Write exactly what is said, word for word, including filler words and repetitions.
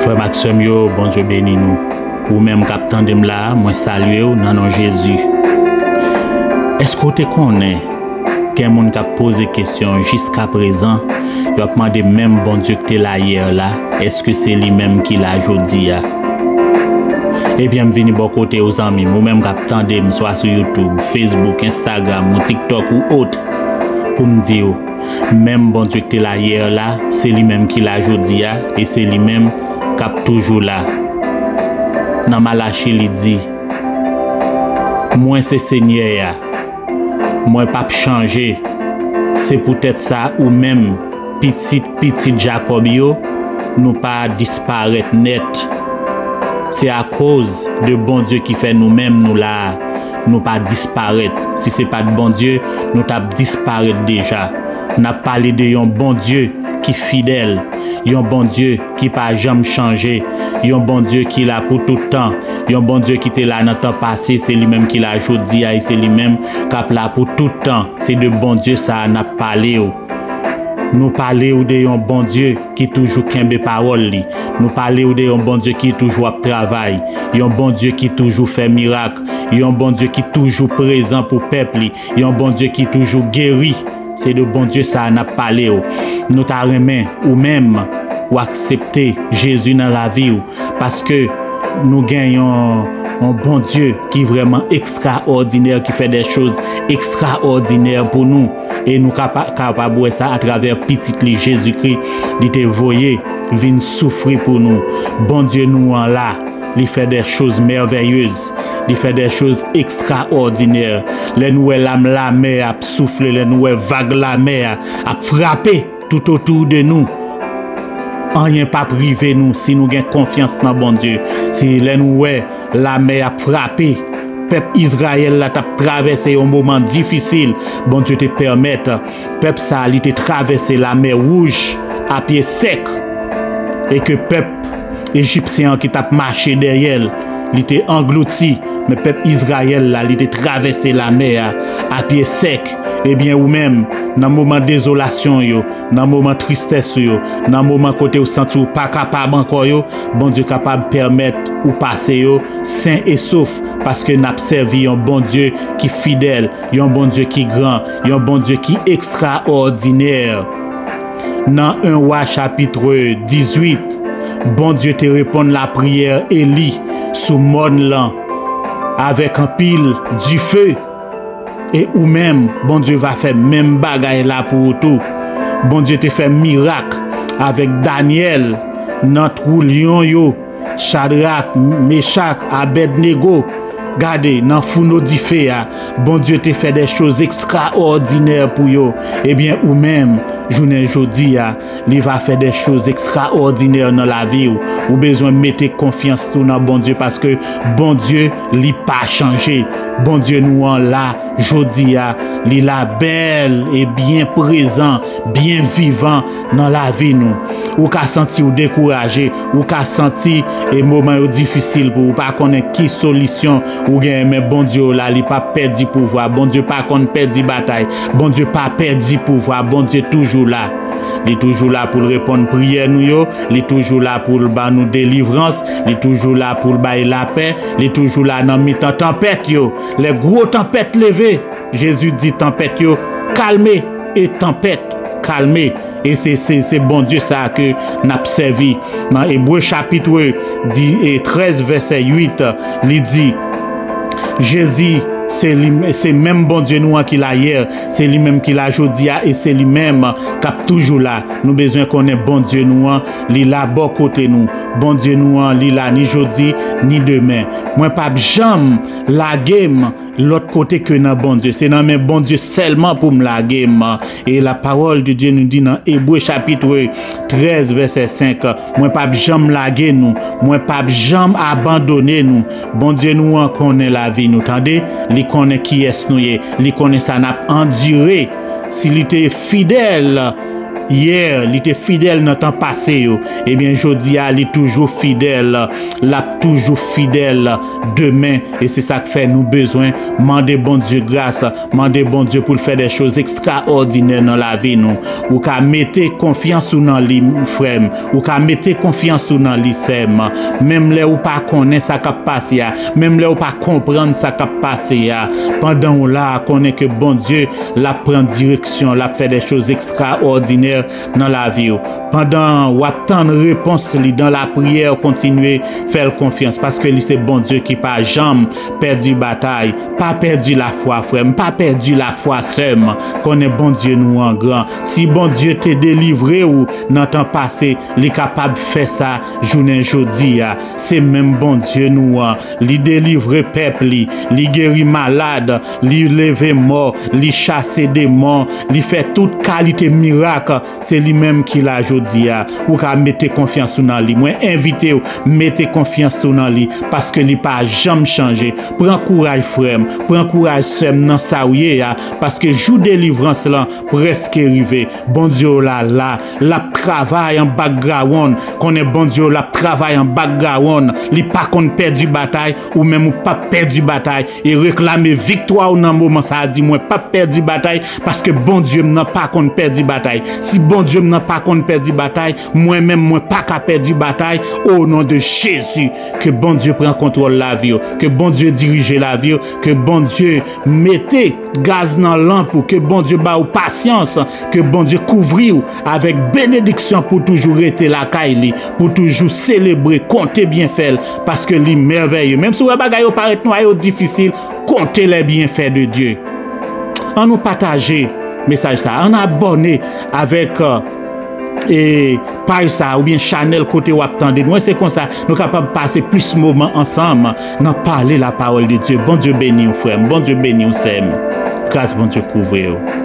Frè m ak sè m yo, Bondye beni nou. Ou menm k ap tande m la, mwen salye w nan non Jezi. Èske w te konnen gen moun k ap poze kesyon jiskaprezan? Yo ap mande menm Bondye ki te la yè la, èske se li menm ki la jodi a? Ebyen, m vini bò kote w, zanmi m, ou menm k ap tande m, swa sou YouTube, Facebook, Instagram, ou TikTok, ou ot, pou m di w, menm Bondye ki te la yè la, se li menm ki la jodi a, e se li menm k ap toujou la. Nan Malachi, li di, Mwen se Senyè a, mwen p ap chanje. Se poutèt sa, ou menm, pitit pitit Jakòb yo, nou pa disparèt nèt. Se akoz de Bondye ki fè nou menm nou la a, nou pa disparèt. Si se pa t Bondye, nou t ap disparèt deja. N ap pale de yon Bondye ki fidèl, yon Bondye ki pa janm chanje, yon Bondye ki la pou tout tan, yon Bondye ki te la nan tan pase, se li menm ki la jodi a, e se li menm k ap la pou tout tan. Se de Bondye sa a n ap pale w. Nou pale w de yon Bondye ki toujou kenbe pawòl li. Nou pale w de yon Bondye ki toujou ap travay, yon Bondye ki toujou fè mirak, yon Bondye ki toujou prezan pou pèp li, yon Bondye ki toujou geri. Se de Bondye sa a n ap pale w. Nou ta renmen ou menm ou aksepte Jezi nan lavi w, paske nou gen yon, yon Bondye ki vrèman ekstraòdinè, ki fè de choz ekstraòdinè pou nou. E nou kapa-, kapab wè sa atravè Pitit li, Jezikri, li te voye vin soufri pou nou. Bondye nou an la, li fè de choz mèvèyez, li fè de choz ekstraòdinè. Lè nou wè lam-, lamè ap soufle, lè nou wè vag lamè a ap frape toutotou de nou, anyen p ap rive nou si nou gen konfyans nan Bondye. Se lè nou wè lamè ap frape, pèp Izrayèl la t ap travèse yon moman difisil, Bondye te pèmèt pèp sa a, li te travèse lamè wouj a pye sèk, e ke pèp ejipsyen an ki t ap mache dèyè l, li te anglouti, men pèp Izrayèl la, li te travèse lamè a a pye sèk. Ebyen, ou menm, nan moman dezolasyon w yo, nan moman tristès ou yo, nan moman kote w santi w pa kapab ankò yo, Bondye kapab pèmèt ou pase yo sen e sof, paske n ap sèvi yon Bondye ki fidèl, yon Bondye ki gran, yon Bondye ki ekstraòdinè. Nan en Wa chapit dizuit, Bondye te reponn lapriyè Eli sou mòn lan avèk anpil dife. E ou menm, Bondye va fè menm bagay la pou ou tou. Bondye te fè mirak avèk Danyèl nan twou lyon yo, Chadrak, Mechak, Abèdnego. Gade, nan founo dife a, Bondye te fè de choz ekstraòdinè pou yo. Ebyen, ou menm, jounen jodi a, li va fè de choz ekstraòdinè nan lavi w. Ou bezwen mete konfyans ou nan Bondye, paske Bondye, li pa chanje. Bondye nou an la, jodi a, li la bèl e byen prezan, byen vivan nan lavi nou. Ou ka santi w dekouraje, ou ka santi e moman yo difisil pou ou, ou pa konnen ki solisyon ou genyen, men Bondye w la, li pa pèdi pouvwa. Bondye pa konn pèdi batay. Bondye pa pèdi pouvwa. Bondye toujou la. Li toujou la pou l reponn priyè nou yo. Li toujou la pou l ban nou delivrans. Li toujou la pou l bay lapè. Li toujou la nan mitan tanpèt yo. Lè gwo tanpèt leve, Jezi di tanpèt yo, "Kalme," e tanpèt kalme. E se, se, se Bondye sa a ke n ap sèvi. Nan Ebre chapit di, e trèz, vèsè uit, li di, Jezi, se li, se menm Bondye nou an ki la yè, se li menm ki la jodi a, e se li menm k ap toujou la. Nou bezwen konnen Bondye nou an, li la bò kote nou. Bondye nou an, li la ni jodi, ni demen. Mwen p ap janm lage m lòt kote ke nan Bondye. Se nan men Bondye sèlman pou m lage m. E la parole de Dieu nou di nan Ebre chapit trèz, vèsè senk, "Mwen p ap janm lage nou, mwen p ap janm abandone nou." Bondye nou an konnen lavi nou, tande. Li konnen kiyès nou ye, li konnen sa n ap andire. Si li te fidèl yè, li te fidèl nan tan pase yo, ebyen, jodi a, li toujou fidèl, l ap toujou fidèl demen. E se sa k fè nou bezwen mande Bondye gras, mande Bondye pou l fè de choz ekstraòdinè nan lavi nou. Ou ka mete konfyans ou nan li, frè m. Ou ka mete konfyans ou nan li, sè m. Menm lè ou pa konnen sa k ap pase a, menm lè ou pa konprann sa k ap pase a, pandan w la, konnen ke Bondye, l ap pran direksyon, l ap fè de choz ekstraòdinè nan lavi w. Pandan w ap tann repons li dan lapriyè, kontinye fè l konfyans, paske li se Bondye ki pa janm pèdi batay. Pa pèdi lafwa, frè m, pa pèdi lafwa, sè m. Konnen Bondye nou an gran. Si Bondye te delivre w nan tan pase, li kapab fè sa jounen jodi a. Se menm Bondye nou an. Li delivre pèp li, li geri malad, li leve mò, li chase demon, li fè tout kalite mirak. Se li menm ki la jodi a. Ou ka mete konfyans ou nan li. Mwen envite w, mete konfyans ou nan li, paske li pa janm chanje. Pran kouraj, frè m, pran kouraj, sè m, nan sa w ye a, paske jou delivrans lan prèske rive. Bondye w la la, l ap travay an background. Konnen Bondye w la ap travay an background. Li pa konn pèdi batay, ou menm ou p ap pèdi batay. E reklame viktwa w nan moman sa a, di, "Mwen p ap pèdi batay, paske Bondye m nan pa konn pèdi batay." Si Bondye m nan pa konn pèdi batay, mwen menm mwen pa ka pèdi batay. O non de Jezi, ke Bondye pran kontwòl lavi w, ke Bondye dirije lavi w, ke Bondye mete gaz nan lanp ou, ke Bondye ba w pasyans, ke Bondye kouvri w avèk benediksyon pou toujou rete lakay li, pou toujou selebre, konte byenfè l, paske li mèvèye. Menm si w wè bagay yo parèt nou a yo difisil, konte lè byenfè de Dye. An nou pataje mesaj sa, an abòne avèk, e, paj sa oubyen chanèl kote w ap tande nou. Se konsa nou kapab pase plis moman ansanm nan pale lapawòl de Dye. Bondye beni w, frè m. Bondye beni w, sè m. Gras Bondye kouvri w.